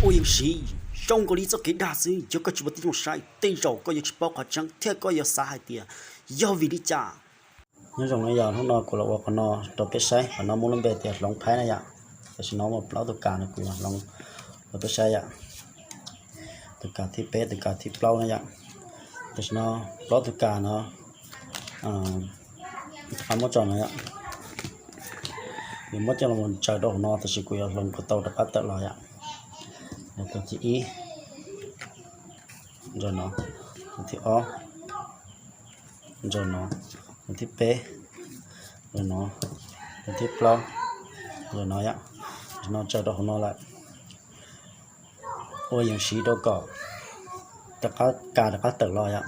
Ua Yeej Siv, zoo nkaus li txoj kev dag xwb, yog koj tsis muaj tib zoo saib, tej zaum koj yuav tsis paub qhov tseeb thiab koj yuav xav hais tias yog vim li cas. Nyob zoo na yom, hnub no kuv los ua qhov no rau peb saib, qhov no muaj lub npe tias hloov phaib na yom. Tam sim no muaj plaub tug kas no kuv yuav hloov rau peb saib yom. Tus kas thib peb, tus kas thib plaub na yom. Tam sim no plaub tug kas no, muab tso no yom. Nws muab coj los mus tsaws rau hauv no, tab sis kuv yuav hloov kom tau rov qab tawm los yom. Tus thib ib, ntawm no, tus thib ob, ntawm no, tus thib peb, ntawm no, tus thib plaub, ntawm no yom. Ntawm no tsaws rau hauv no lawm. Ua Yeej Siv rau kom rov qab, kas rov qab tawm los yom.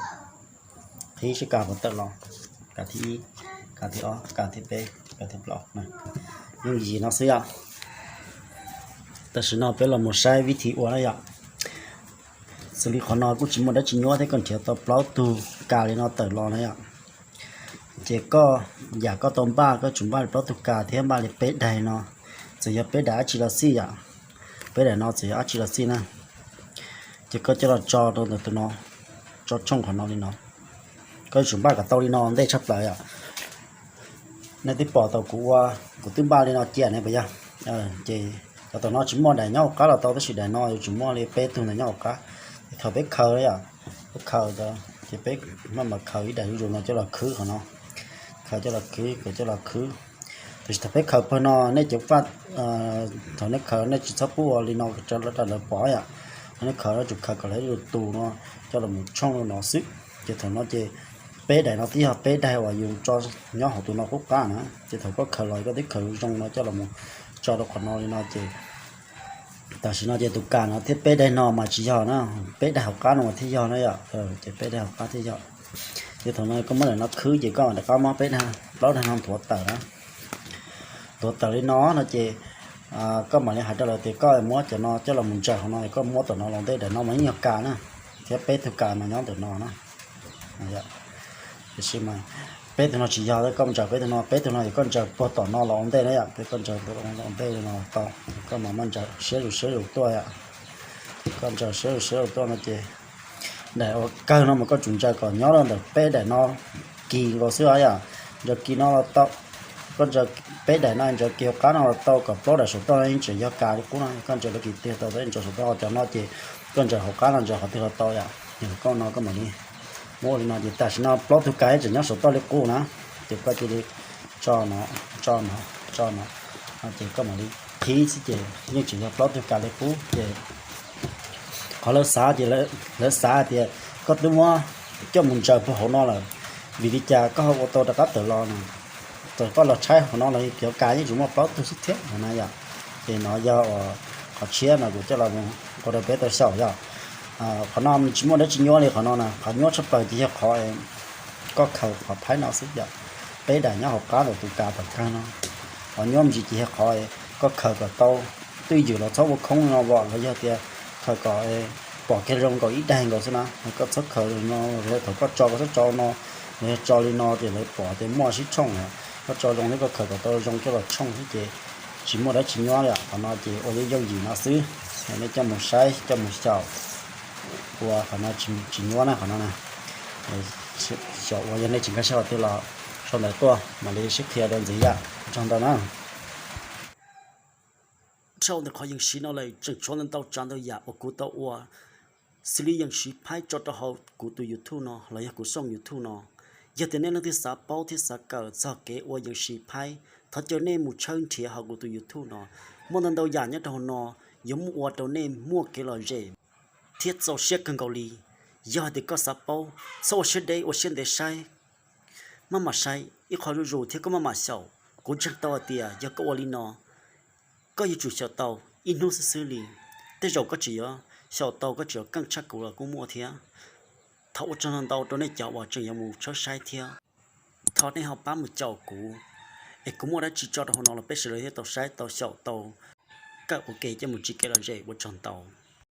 Qhib sib kas puas tawm los, kas thib ib, kas thib ob, kas thib peb, kas thib plaub. Yooj yim no xwb yom. Tam sim no peb los mus saib vib thib ua na yom. Xws li qhov no kuj tsis muaj dab tsi nyuaj thiab, koj nrhiav tau plaub tug kas li no tawm los na yom. Ces koj, yam koj tau npaj, koj tsum npaj li plaub tug kas thiab npaj li peb daim no, txawm yog peb daim dab tsi los xij yom. Peb daim no txawm yog dab tsi los xij na. Ces koj coj los tso rau ntawm tus no, tso tshooj qhov no li no. Koj yuav tsum npaj kom tau li no ntej tshaj plaws yom. Nej twb pom tau kuv ua, kuv twb npaj li no cia ne puas yog? Ces cov tom no tsis muaj daim nyob hauv qab los tau, tab sis daim no yuav tsum muaj li peb tug ntawd nyob hauv qab. Thaum peb khaws yom, peb khaws, ces peb maj mam khaws ib daim zuj zus no coj los khwb qhov no. Khaws coj los khwb, khaws coj los khwb. Tab sis thaum peb khaws pawg no nej ceev faj, thaum nej khaws nej tsis txhob pub ua li no rau lawv pom yom. Thaum nej khaws no tsum khaws kom lawv tus no coj los mus tshooj rau no xwb. Ces thaum no ces peb daim no twb yog peb daim uas yus tso nyob hauv tus no qub qab na. Ces thaum koj khaws los koj twb khaws zoo no coj los mus tso rau qhov no li no ces tam sim no ces tus kas no thiab peb daim no mas tsis yog na, peb daim hauv qab no mas thiaj yog na yom. Ces peb daim hauv qab thiaj yog. Ces thaum no koj muab daim no khwb ces koj mam rov qab muab peb daim, plaub daim no nthuav tawm na. Nthuav tawm li no no ces koj mam li hais rau lawv tias koj muab cov no coj los mus ntsaws hauv no, koj muab tom no los ntej, daim no mas yeej yog kas na, thiab peb tug kas mas nyob ntawm no na. Tiam sis mas peb tug no tsis yog, koj ntsaws peb tug no, peb tug no yog koj ntsaws puag tom no los ua ntej na yom, peb koj ntsaws puag tom no los ua ntej no tau, koj mam muab ntsaws siab zus siab zus tuaj yom. Koj ntsaws siab zus siab zus tuaj no ces daim uas kawg no mas koj tsum ntsaws kom nyob rau ntawm peb daim no kis nkaus xwb os yom. Ntsaws kis no los tau, koj ntsaws peb daim no ntsaws kis hauv qab no los tau, kom plaub daim saum toj no yeej tseem yog kas li qub no, koj ntsaws rau kis twg tau, ntsaws saum toj cov no ces koj ntsaws hauv qab no ntsaws qhov twg los tau yom. Koj no koj mam li muab ua li no ces tam sim no plaub tug kas yeej tseem nyob saum toj li qub na. Ces koj cia li tso no, tso no, tso no, ces koj mam li qhib xwb ces yeej tseem yog plaub tug kas li qub ces qhov lawv xav ces lawv xav hais tias koj twb muab coj mus ntsaws puag hauv no lawm, vim li cas koj ho ua tau rov qab tawm los no? Txawm koj los tshaib hauv no los cov kas yeej tseem muaj plaub tug xwb thiab no na yom. Ces no yog qhov tshiab no kuv coj los ua rau peb tau xyaum yom. Qhov no tsis muaj dab tsi nyuaj li qhov no na, qhov nyuaj tshaj plaws ces yog qhov koj khaws qhov phaib no xwb yom. Peb daim nyob hauv qab ntawm tus kas tom kawg no. Qhov nyuaj me ntsis ces yog qhov koj khaws kom tau twj ywm los txhob ua khoob no vom los yog tias khaws kom pom kiag zoo nkaus ib daig nkaus xwb na. Koj txhob khaws no, thaum koj tso koj txhob tso no, los yog tso li no ces lawv pom tias muaj sib tshooj na. Koj tso zoo thiab koj khaws kom tau zoo coj los tshooj xwb ces tsis muaj dab tsi nyuaj li. Qhov no ces ua yooj yooj yim no xwb, nej coj mus saib coj mus xyaum. Ua qhov no tsis nyuaj na qhov no na. Xyaum ua yog nej tsis nkag siab qhov twg los sau ntawv tuaj mam li sib qhia dua ntxiv yom. Ua tsaug ntau na. Dhau ntawm qhov Yeej Siv no lawm tseem tshuav ntau ntau tsav ntau yam uas kuv tau ua xws li Yeej Siv phaib tso rau hauv kuv tus YouTube no los yog kuv xoo YouTube no. Yog tias nej leej twg xav paub thiab xav kawm txog kev ua Yeej Siv phaib, thov caw nej mus tshawb nrhiav hauv kuv tus YouTube no. Muaj ntau ntau yam nyob rau hauv no yuav muaj ua rau nej muaj kev lom zem thiab txaus siab kawg nkaus li. Yog hais tias koj xav paub, txhob ua siab deb, ua siab ntev saib, maj mam saib ib qho zuj zus thiab koj maj mam xyaum. Kuv ntseeg tau hais tias yog koj ua li no, koj yuav tsum xyaum tau ib hnub xwb xwb li. Tej zaum koj tseem yuav xyaum tau, koj tseem yuav keej tshaj kuv los kuj muaj thiab. Thov ua tsaug ntau ntau rau nej cov uas tseem yuav mus tshawb saib thiab. Thov nej ho pab mus caum kuv, es kuv muaj dab tsi tso rau hauv no los peb sawv daws thiaj tau saib tau xyaum tau kawm ua ke coj mus tsim kev lom zem. Ua tsaug ntau.